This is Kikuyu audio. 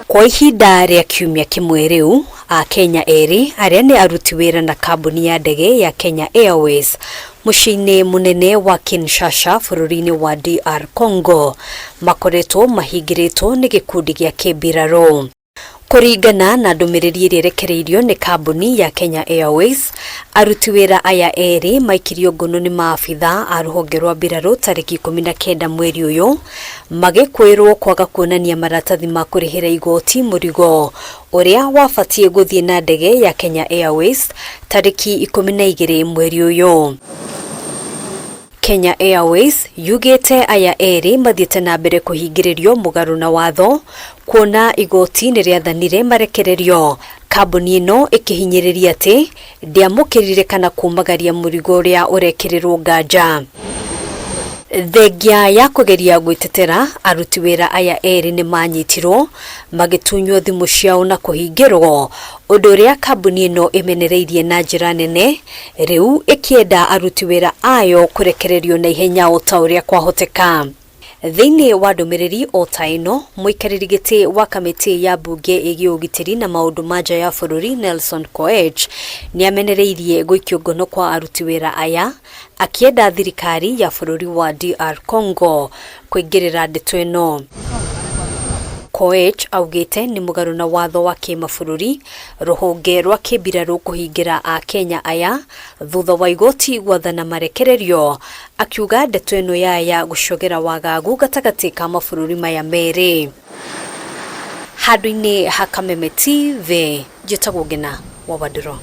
Kwa ihinda rĩa kiumia kĩmwe rĩu, Akenya erĩ arĩa nĩ aruti wĩra na kambuni ya ndege ya Kenya Airways mũciĩ-inĩ mũnene wa Kinshasa bũrũri-inĩ wa DR Congo makoretwo mahingĩrĩtwo nĩ gĩkundi gĩa kĩmbirarũ. Kũringana na ndũmĩrĩri ĩrĩa ĩrekereirio nĩ kambuni ya Kenya Airways, aruti wĩra aya erĩ maikirio ngono nĩ maabitha a rũhonge rwa mbirarũ tarĩki 19 mweri ũyũ, magĩkwĩrwo kwaga kuonania maratathi ma kũrĩhĩra igoti mũrigo ũrĩa wabatiĩ gũthiĩ na ndege ya Kenya Airways tarĩki 12 mweri ũyũ. Kenya Airways yugĩte aya erĩ mathiĩte na mbere kũhingĩrĩrio mũgarũ na watho kuona igoti nĩ rĩathanire marekererio. Kambuni ĩno ĩkĩhinyĩrĩria atĩ ndĩamũkĩrire kana kumagaria mũrigo ũrĩa ũrekĩrĩrwo nganja. Thengia ya kũgeria gwĩtetera, aruti wĩra aya erĩ nĩ manyitirwo magĩtunywo thimũ ciao na kũhingĩrwo, ũndũ ũrĩa kambuni ĩno ĩmenereirie na njĩra nene, rĩu ĩkĩenda aruti wĩra ayo kũrekererio na ihenya o ta ũrĩa kwahoteka. Thĩinĩ wa ndũmĩrĩri o ta ĩno, mũikarĩri gĩtĩ wa kamĩtĩ ya mbunge ĩgiĩ ũgitĩri na maũndũ ma nja ya bũrũri Nelson Koech nĩ amenereirie gũikio ngono kwa aruti wĩra aya, akĩenda thirikari ya bũrũri wa DR Congo kũingĩrĩra ndeto ĩno. Koech augĩte nĩ mũgarũ na watho wa kĩmabũrũri rũhonge rwa kĩmbirarũ kũhingĩra Akenya aya thutha wa igoti gwathana marekererio, akiuga ndeto ĩno ya aya gũcogera wagagu gatagatĩ ka mabũrũri maya merĩ. Handũ-inĩ ha Kameme TV, njĩtagwo Ngina wa Wandũrũ.